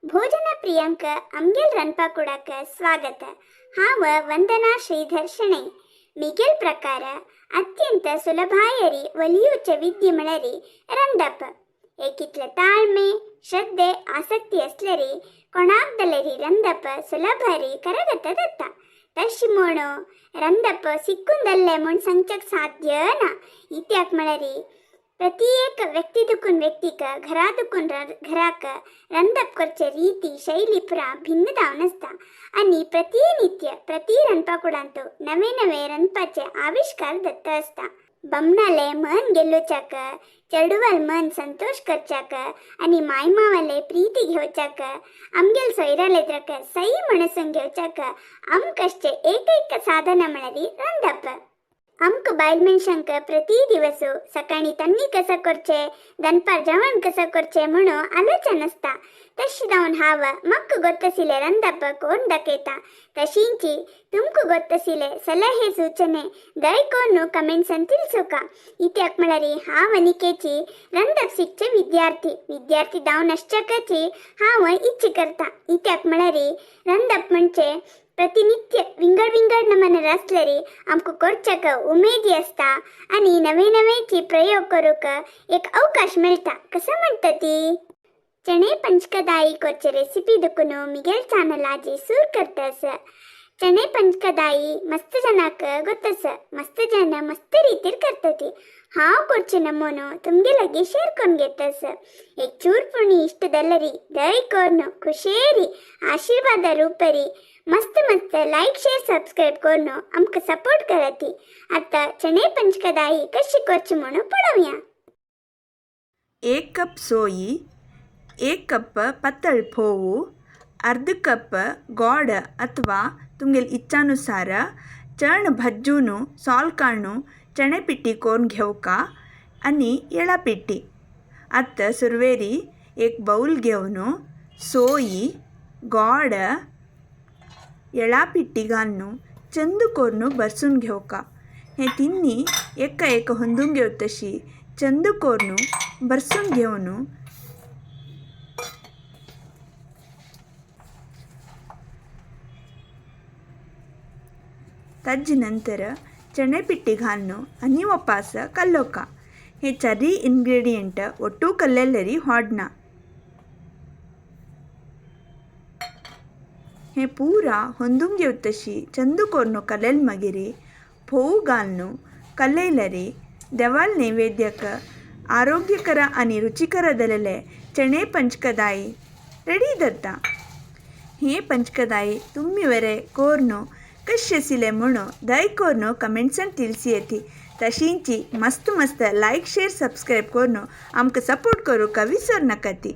भोजन प्रियांक आमगेल रांदपा कुडाक स्वागत. हांव वंदना श्रीधर शणै. मिगेल प्रकार अत्यंत सुलभायरी ಒಲಿಯುಚ ವಿದ್ಯೆ म्हळ्यारी रांदप. एकितले ताळमे, श्रद्धे, आसक्ती आसल्यारी कोणाक जाल्यारी रांदप सुलभारी करगत जाता. तशें म्हूण रांदप शिकून जाल्लें म्हूण सांगच्याक साध्य ना. कित्याक म्हळ्यारी प्रत्येक व्यक्ती दुकून व्यक्तीक, घरा दुकून घराक रांदप करचे रीती शैली पुरा भिन्न जावन आसता आनी प्रतिनित्य प्रति रांदपा कुडांत नवे नवे रांदपाचे आविश्कार जाता आसता. बमणाले मन गेल्लोच्याक, चेडवाल मन संतोष करच्याक आनी मायमावाले प्रीती घेवच्याक, आमगेल सोयराले त्रक सई म्हणसून घेवच्याक आमकां आसचें एकैक साधन म्हळ्यार रांदप. आमकां बायल मनशांक प्रति दिवस सकाळीं तन्नी कसो करचें, दनपार जेवण कसो करचें म्हणून आलोचन आसता. तशें जावन हांव म्हाका गोत्तसिले रांदप कोण दाखयता. तशींची तुमकां गोत्तसिले सलहे सूचने दय कोन्न कमेंट्सान तिळसुका. कित्याक म्हळ्यार हांव अनिकेची रांदप शिकचे विद्यार्थी. विद्यार्थी जावन आसच्याकची हांव इच्छा करता. कित्याक म्हळ्यार रांदप म्हणजे प्रतिनित्य विंगड विंगड नमूने आसल्यारी आमकां करच्याक उमेदी आसता आनी नवे नवेची प्रयोग करूंक एक अवकाश मेळटा. कसो म्हणटा ती चणे पंचकदाई करचे रेसिपी दुकून मिगेल चॅनल आजी सूर करतास. चणे पंचकदाई मस्त जनाक गोत्तस, मस्त जन मस्त रीतीर करतती. हांव करचे नमूनो तुमगे लागीं शेअर करून घेतास. एक चूरपुणी इश्ट जाल्यारी दय करून खुशेरी आशीर्वादा रूपरी मस्त मस्त लायक शेअर सबस्क्राईब करून आमकां सपोर्ट कराती. आतां चणे पंचकदाई कशी करची म्हणून पळोवया. 1 कप सोयी, 1 कप पत्तळ फोವು, अर्ध कप गोड ಅಥವಾ तुमगेल इच्छानुसार चण भज्जूनु साल काडून चणे पिट्टी कोरून घेवका आनी येळा पिट्टी. आतां सुरवेरी एक बौल घेवन सोयी, गोड, येळा पिट्टी घालून चंद कोरून बरसून घेवका. हे तिन्ही एका एक होंदून घेव तशी चंद कोरून बरसून घेवन तज्ज नंतर चणे पिट्टी घालून आनी वपास कल्लोका. हे चारी इन्ग्रेडियंट ಒಟ್ಟು कल्लेलरी होडना. हे पूरा ಹೊಂದುಂಗ್ घेव तशी चंद कोरून कलेल मगिरी फोव घालून कलयलरी देवाल नैवेद्यक आरोग्यकर आनी रुचिकर जालेले चणे पंचकदाई रेडी जाता. हे पंचकदाई तुमी वरे कोरून कशें आशिल्लें म्हणून दय कोरून कमेंट्सान तिळसी. तशींची मस्त मस्त लायक शेअर सबस्क्राईब करून आमकां सपोर्ट करूंक विसर नाकाती.